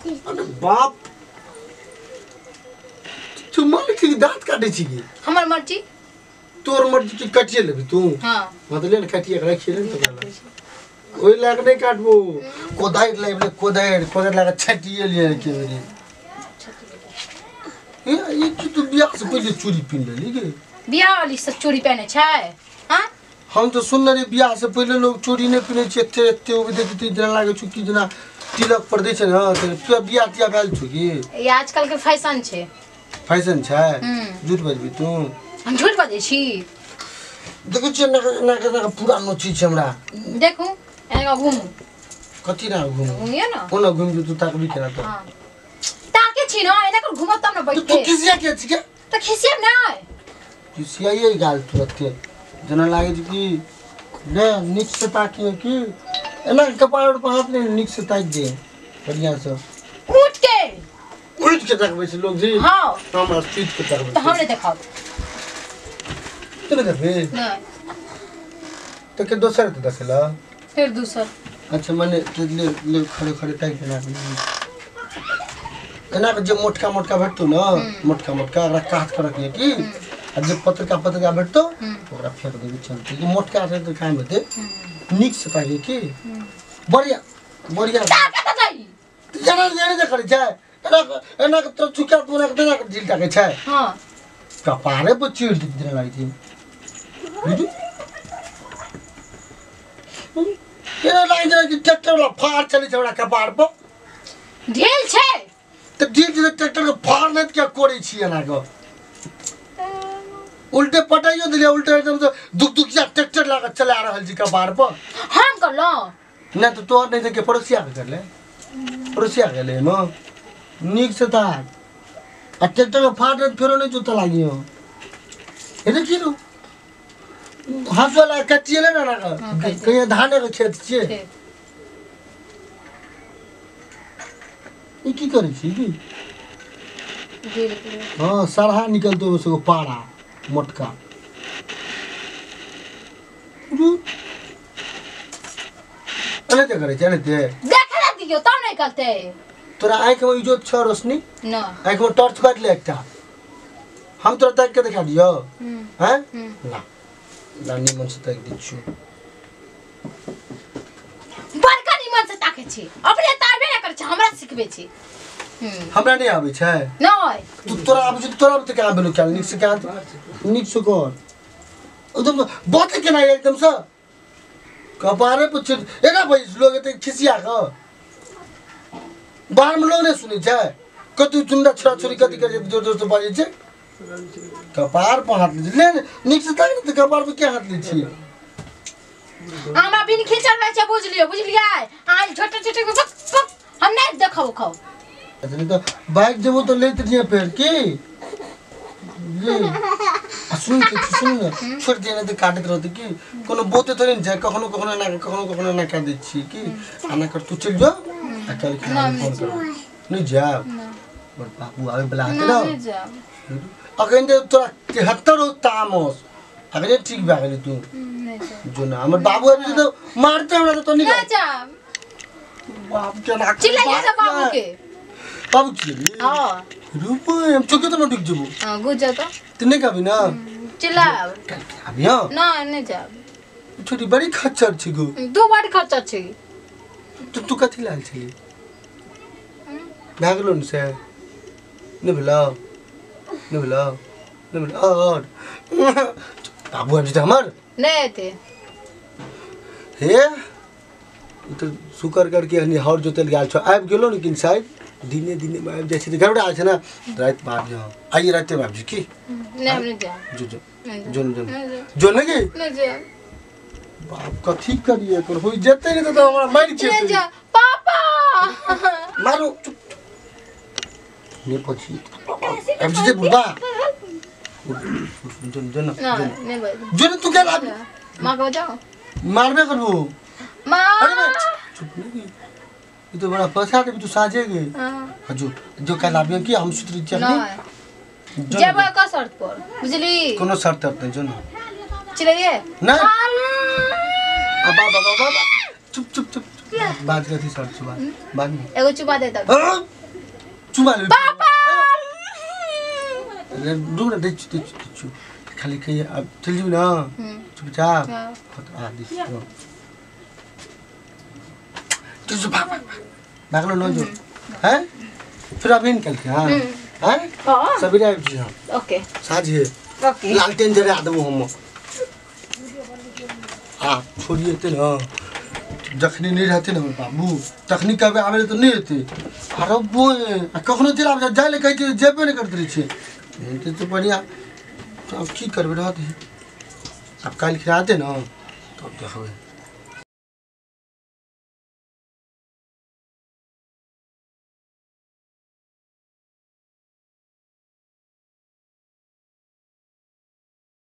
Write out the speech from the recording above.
अरे बाप तू मन छी दांत काटे छी की हमर मर्जी तोर मर्जी की काटिए लेबी तू हां मतलब ने काटिए के राखिए ने तो ओइ लाग नहीं काटबो कोदारि लाइब ले कोदारि कोदारि लाग छटिए लिए के बेरी ए ई की तू बियाह से पहिले चूड़ी पिन लेली के बियाह वाली से चूड़ी पहने छै हां हम तो सुनने रही बियाह से पहिले लोग चूड़ी नहीं पिने छै एते एते ओ देखते जेना लागे छु कि जेना तिलक पर दै छै न त बियाह तियाह भेल छु की ई आजकल के फैशन छै फैशन छै झूठ बजबी तू हम झूठ बजै छी देखै छियै ना ना पूरा नोची छै हमरा देखू एना घुमू कथि ना घुमू घुमियो ना कोना घुम जो तू ताकबी केना त हां ताके छी न एना कर घुमत तब न बैठ तू खिसिया के छी के त खिसिया नै खिसियाइए गाल तुरते जेना लागे छै कि ने नीक से ताकिए कि एना कपाड़ पर हाथ नहीं नीक से ताक दे बढ़िया से उठ के ताकबै छै लोग जी हां हमरा सीट के ताकबै त हम नहीं देखाब तू नहीं देखबी नहीं त के दोसर त देखेला फिर दूसर अच्छा माने ले ले खड़े खड़े ताक देना एना के जे मोटका मोटका भेटतो न मोटका मोटका ओकरा काट के रखिए की आ जे पतरका पतरका भेटतो ओकरा फेंक देबी चलते कि मोटका छै त काम हेतै नीक से ताकि की बढ़िया बढ़िया ताके त जाई जना जना जे करै छै एना एना के तो चुका तू एना के देना के ढील ताके छै हां कपारे पर चीर देने लागै छै बुझू केना लागै छै कि ट्रैक्टर वाला फाड़ चलै छै ओकरा कपार पर ढील छै त ढील छै ट्रैक्टर के फाड़ नहि क्या कोरै छी एना के उल्टे पटाइयो दिलियै उल्टे एकदम से दुख दुखिया ट्रैक्टर लाके चला रहल छी कपार पर हम करलौ नहि तऽ तोहर नहि के पड़ोसिया के करले पड़ोसिया के ले न नीक से ताक आ ट्रैक्टर के फाड़ रहे फेरो नहीं जोता लागियो हे देखी नु हंसुआ ला कटिए ले ना ना कहीं धाने के खेत छियै ई की करै छी की हां सरहा निकलतो ओसे एगो पारा मोटका अने करै छै अने देखे ला दियो तब नहीं करते तोरा आँख में इजोत छ रोशनी ना आँख में टॉर्च बार ले एकटा हम तोरा ताक के देखा दियो हैं ला ला निमन से ताक दै छियो बड़का निमन से ताके छी अपने ताबे ना करै छी हमरा सिखबै छी हमरा नहीं आबै छै नहीं तू तोरा आबै छै तोरा आबै केना भेलो क्या नीक से केना नीक से कर एकदम बात केना एकदम से कपारे पर एना बैस लोग एते खिसिया के बाहर में लोग नहीं सुनै छै कतू चुंडा छोरा छोरी कथी करै जोर जोर से बाजै छै कपार पर हाथ ले नीक से ताक ने कपार पर के हाथ लै छी हमरा बिन खिचल रहै छै बुझलियो बुझलियै आज छोटे छोटे के बक बक हम नहीं देखब खाओ अच्छा नहीं तो बाइक जेबो तो लेत रहिए फेर की ले आ सुन के सुन ने छोड़ दिए नहीं तो काटैत रहतै की कोनो बोते थोड़े ने छै कखनो कखनो एना कखनो कखनो एना कए दै छियै की एना कर तू चलि जो आ काल्हि खना फोन करब नहीं जायब बड़ बाबू आबै बला हेतै ने नहीं जायब अखन तऽ तोरा 73 हो तामस अखने ठीक भए गेलै तू नहीं जायब जो ना हमर बाबू आबि जेतै मारतै हमरा तऽ नहीं नहीं जायब बाप के ना चिल्लाइए तऽ बाबू के बाबू चिल्लाबी हां रूप हम चौकी तो न ढुक जेबो हां घुस जा तो तू नहीं कहबी ना चिल्लाब अभी हां ना नहीं जायब छोटी बड़ी खच्चर छी गो दू बार खच्चर छी तू तू कथी लाल छली भए गेलो ने से नहीं भेलो नहीं भेलो नहीं भेलो और बाबू आबि जेतै हमर नहीं एते हे तो शुक्र करके हनी हर जोतल गेल छौ आबि गेलो ने किन साइड दिने दिने में आबि जाइ छै तऽ गड़बड़ा छै ने रातिमे आबि जाओ आइए रातिमे आबि जाओ की नहीं हम नहीं जायब जो जो नहीं जो जो जायब जो नहीं नहीं जायब बाप कथी करिए कर होई जेतै नहि तऽ हमरा मारि नहीं खेतै जायब पापा मारू चुप नहीं पछी आबि जेतै बुढ़बा जो जो न ना नहीं बज जो न तू क्या लाबी माँ को बजाओ मारबे करबो माँ अरे चुप नहीं ये तो बड़ा फंसा देबी तू साझे गे हाँ जो जो कल आबियो कि हम सुतरी चलनी नहीं जेबै का शर्त पर बुझली कोनो शर्त नहीं जो ना चिल्लाइए नहीं अब बाबा बाबा चुप चुप चुप बात कथी शर्त छौ बात बाद में एगो चुपा दे तब हाँ? चुमा ले पापा रुक ना दै छु खाली कहिए अब चल जू ना चुपचाप आ this तू भाग भाग भागलो न जो हैं फिर अभी निकल के हां हैं सबेरे आबि जी हम ओके साझे ओके लालटेन जरा देबो हम आ छोड़िए ते ना जखनी नहीं रहते ना हमर बाबू तखनी कभी आबे तो नहीं हेतै अरे बोए कखनो चलि आबै जाय ले कहै छियै जेबे नहि करैत रहै छियै हेतै तऽ बढ़िआँ अब की करबै रहत आब काल्हि खिरा देतै ने तब देखबै।